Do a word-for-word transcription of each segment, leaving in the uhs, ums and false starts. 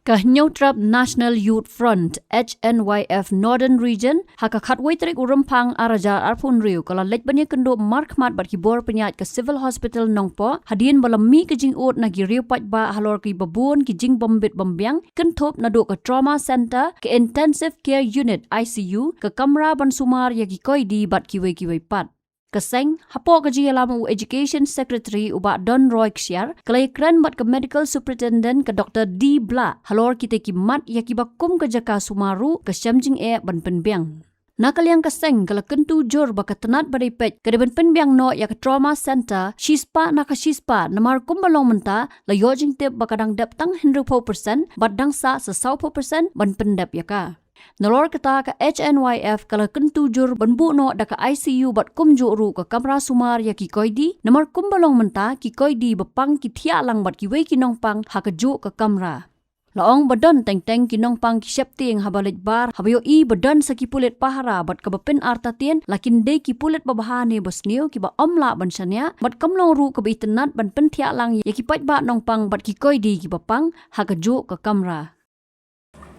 Ka Hynñiewtrep National Youth Front, H N Y F Northern Region, ha ka khatwei tarik u Rymphang arhajar arphew hynriew, ka la leit ban ïakynduh markhmat bad ki bor pynïaid ka Civil Hospital Nongpoh, hadien ba la mih ka jingud na ki riew paidbah halor kiba bun ki jingbymbit bymbiang, kynthup naduh ka Trauma Center, ka Intensive Care Unit, I C U, ka kamra ban sumar ïa ki koidi bad kiwei kiwei pat. Ka seng, hapoh ka jingïalam u Education Secretary u Bah Don Roy Kshiar, ka la ïakren bad ka Medical Superintendent ka Doctor D Blah, halor kita ki mat ïa kiba kum ka jaka sumar ruh ka shem jingeh ban pynbiang. Na ka liang ka seng, ka la kyntu jur ba ka tnat ba dei peit ka dei ban pynbiang noh ïa ka Trauma Center shispah na ka shispah, namar kumba long mynta la ïoh jingtip ba ka dang dep tang hynriewphew percent bad dang sah sa sawphew percent ban pyndep ïa ka. Nalor kata, ka H N Y F ka la kyntu jur ban buh noh da ka I C U bad kumjuh ruh ka kamra sumar ïa ki koidi, namar kumba long mynta ki koidi ba pang ki thiah lang bad kiwei ki nongpang ha kajuh ka kamra. La ong ba don teng teng ki nongpang ki sheptieng haba leit bar, haba ïohi ba don sa ki pulit pahara bad kaba pynartatien, la kin dei ki pulit babha ne basniew kiba ym lah ban shaniah, bad kam long ruh kaba itynnad ban pynthiah lang ïa ki paidbah nongpang bad ki koidi kiba pang ha kajuh ka kamra.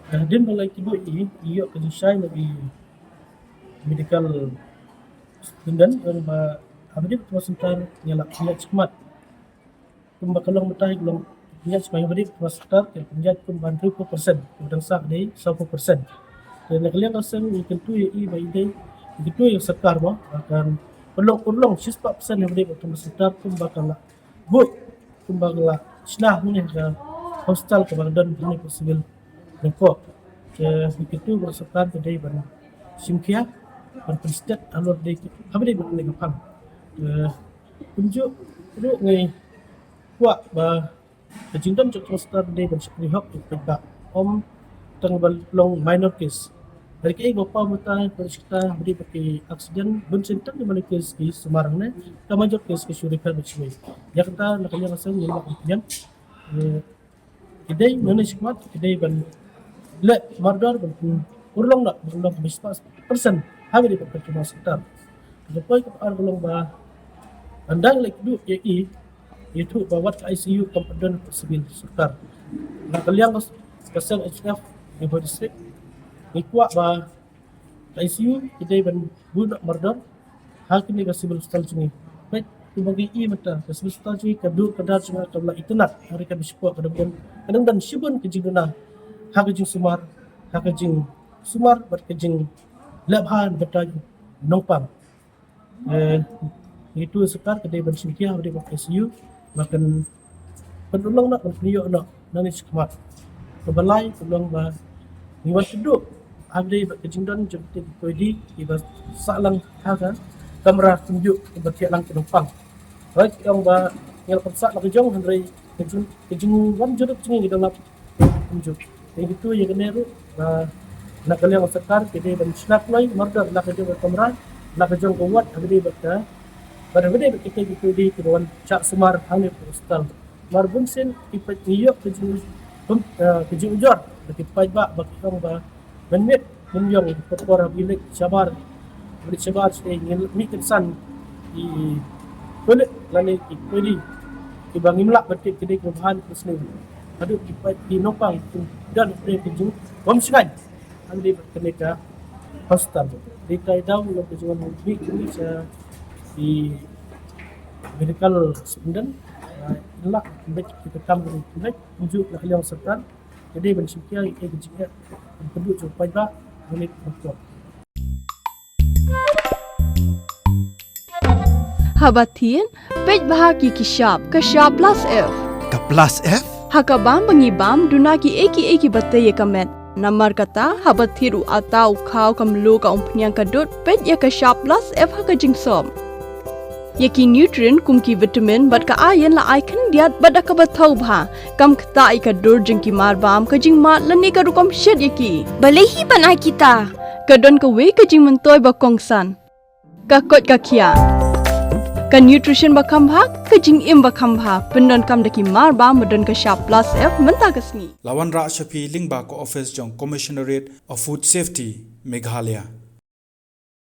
Hadien ba la ïakynduh ïa i, i ïoh ka jingshai na i medical student, ong ba ha ba dei ka Trauma Center ngi la pynïaid shakhmat. Kumba ka long mynta ka long pynïaid shakhmat, ha ba dei ka Trauma Center ka pynïaid kumba hynriewphew percent, kumba dang sah ka dei sawphew percent. Te na ka liang ka seng ngi kyntu ïa i ba i dei, ngi kyntu ïa ka sorkar ba kan pynlong urlong shispah percent ha ba dei ka Trauma Center kumba ka la buh, kumba ka la shna hangne ha ka hospital kaba ka don hangne ha Civil Nongpoh. Te ngi kyntu ba ka sorkar ka dei ban shimkhia, ban pynstet halor dei ha ba dei ba kane ka phang. Te kumjuh ruh ngi kwah ba ka jingdon jong ka sorkar ka dei ban shakri hok ïa ki paidbah, ym tang ba long minor case. Hynrei kaei ba paw mynta ka shakta ba dei ba ki accident, bunsien tang ki minor case ki sumar hangne, ka major case ki shu refer bad shu wei. Ïa kata na ka liang ka seng ngim lah ban pynïam. Eh, ki dei nane shakhmat ki dei ban leh mardor ban pyn-, urlong noh ban long ka shispah percent ha ba dei ba ka Trauma Center. Ka poi ka ar ka long ba ynda ngi la ïakynduh ïa i, ïathuh ba wat ka I C U kam pat don ha Civil sorkar. Na ka liang ka seng H F Nongpoh District, ngi kwah ba ka I C U ki dei ban buh noh mardor ha kane ka Civil Hospital jong ngi. Peit kumba ngi i mynta ka Civil Hospital jong ngi, ka dur ka dar jong nga kam lah itynnad, hynrei ka dei shapoh ka dang don, ka dang don shibun ka jingduna ha ka jingsumar, ha ka jingsumar bad ka jingleh bha na ka bynta nongpang. Eh, ngi kyntu ïa ka sorkar ka dei ban shimkhia ha ba dei ba ka I C U ba kan pynurlong noh, ban pynïoh noh nangne shakhmat. Kaba lai ka long ba ngi wan kynduh ha ba dei ba ka jingdon jong ki koidi kiba sah lang ha ka kamra kumjuh kiba thiah lang ki nongpang. Hooid, ki ong ba ngi la pynsah la ka jong, hynrei ka jing, ka jingwan jurip jong ngi ki don lap kumjuh. Te ngi kyntu ïa kane ruh ba na ka liang ka sorkar ki dei ban shna kloi mardor la ka jong ka kamra, la ka jong ka ward, ha ba dei ba ka, ba ha ba dei ba kita ki koidi kiba wan shah sumar hangne ha ka hospital. Namar bunsien ki peit ngi ïoh ka jing, eh, ka jingujor na ki paidbah ba ki ong ba mynmiet mynïong ka por ha ba ngi leit shabar, ba ngi leit shabar shatei ngi mih kynsan ki pulit lane ki koidi kiba ngim lah ban tip ki dei kiba bha ne kiba sniew. Haduh ki peit ki nongpang ki don ha ka jing bym shngaiñ ha ba dei ba kane ka hospital. Dei ka daw long ka jingwan mih kane sha ki medical superintendent, ah, lah ban beit ki kam, ban beit kumjuh na ka liang sorkar. Ka dei ban shimkhia ïa ka jingeh ban pynduh jong u paidbah ha kane ka por. Haba thied, peit bha ki ki shap, ka shap Plus F. Ka Plus F? Ha ka bam ba ngi bam, duna kiei kiei kiba tei ïa ka met. Namar kata, haba thied u atta, u khaw, ka mluh, ka umphniang, ka dud, peit ïa ka shap Plus F ha ka jingsop. Ïa ki nutrient kum ki vitamin bad ka iron la ai khyndiat bad da kaba thaw bha. Kam ktah ïa ka dur jong ki mar bam, ka jingmad lane ka rukom shet ïa ki. Balei hi ban ai kita? Ka don kawei ka jingmyntoi ba kongsan. Ka koit ka khiah. Ka nutrition ba kham bha, ka jingim ba kham bha. Pyndonkam da ki mar bam ba don ka shap Plus F mynta ka sngi. La wanrah sha phi lyngba ka office jong Commissionerate of Food Safety, Meghalaya.